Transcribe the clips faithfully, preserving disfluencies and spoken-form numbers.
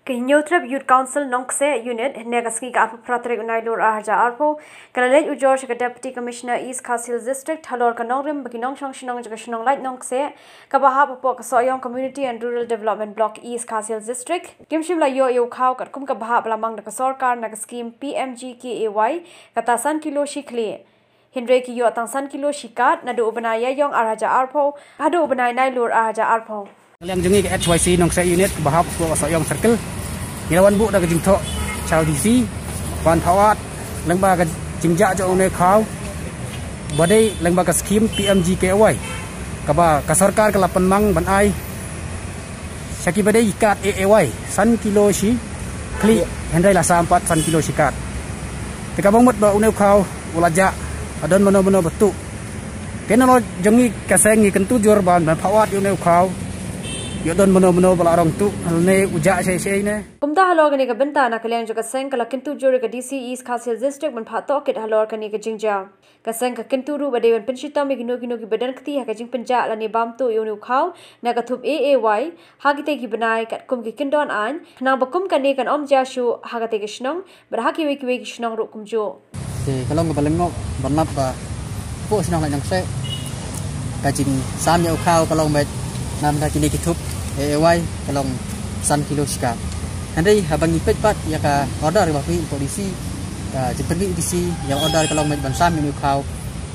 Ka Hynñiewtrep Youth Council Nongkseh Unit, hynne ka sngi ka arphew phra tarik u Nailur ar hajar arphew, ka la leit ujor sha ka Deputy Commissioner East Khasi Hills District halor ka nongrim bad ki nongshong shnong jong ka shnong Laitknongseh, kaba hap hapoh ka Sohiong Community and Rural Development Block East Khasi Hills District. Kim shym la ïoh ïa u khaw katkum kaba hap ba la mang da ka sorkar na ka skhim P M G K A Y, kata san kilo shi khlieh. Hynrei ki ïoh tang san kilo shi kat naduh u bnai Ïaïong ar hajar arphew haduh u bnai Nailur ar hajar arphew. Liang jong ngi ka H Y C Nongkseh Unit kaba hap hapoh ka Sohiong Circle, ngi la wan buh da ka jingthoh sha u D C ban phah wad lyngba ka jingjah jong une u khaw ba dei lyngba ka skhim P M G K A Y, kaba ka sorkar ka la pynmang ban ai sha kiba dei ki kat A A Y, san kilo shi khlieh, hynrei la sam pat san kilo shi kat. Te kaba mut ba une u khaw u la jah, ha don mano mano ba tuh. Te nalor jong ngi ka seng ngi kyntu jur ban phah wad ïa une u khaw, ïoh don mano mano ba la rong tuh lane u jah shei shei ne. Kumta halor kane ka bynta, na ka liang jong ka seng ka la kyntu jur ïa ka D C East Khasi Hills District ban phah tohkit halor kane ka jingjia. Ka seng ka kyntu ruh ba dei ban pynshitom ïa kino kino kiba don kti ha ka jingpynjah lane bam tuh ïa une u khaw na ka thup A A Y ha kitei ki bnai katkum ki kyndon aiñ, khnang ba kum kane kan ym jia shuh ha katei ka shnong bad ha kiwei kiwei ki shnong ruh kumjuh. Te ka long kaba lyngngoh ban lap ba hapoh shnong Laitknongseh ka jingsam ïa u khaw ka long beit na bynta kine ki thup A A Y ka long san kilo shi kat. Hynrei haba ngi peit pat ïa ka order kaba pynmih na ka D C, ka jingpynmih D C ïa ka order ka long beit ban sam ïa une u khaw,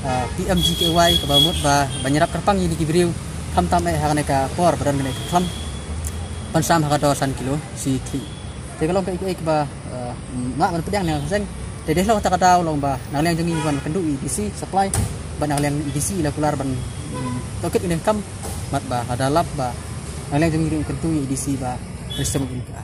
ah, P M G K A Y, kaba mut ba ban ïarap kyrpang ïa kine ki briew, khamtam eh ha kane ka por ba don kane ka khlam, ban sam ha ka dor san kilo shi khlieh. Te ka long kaei kaei kaba, eh, nga ban pdiang na ka seng. Te dei halor kata ka daw long ba na ka liang jong ngi wan kynduh ïa i D C supply, bad na ka liang i D C la kular ban, mm, tohkit ïa kane ka kam, bad ba lada lap ba na ka liang jong ngi ruh kyntu ïa i D C ba ban shem ïa kane ka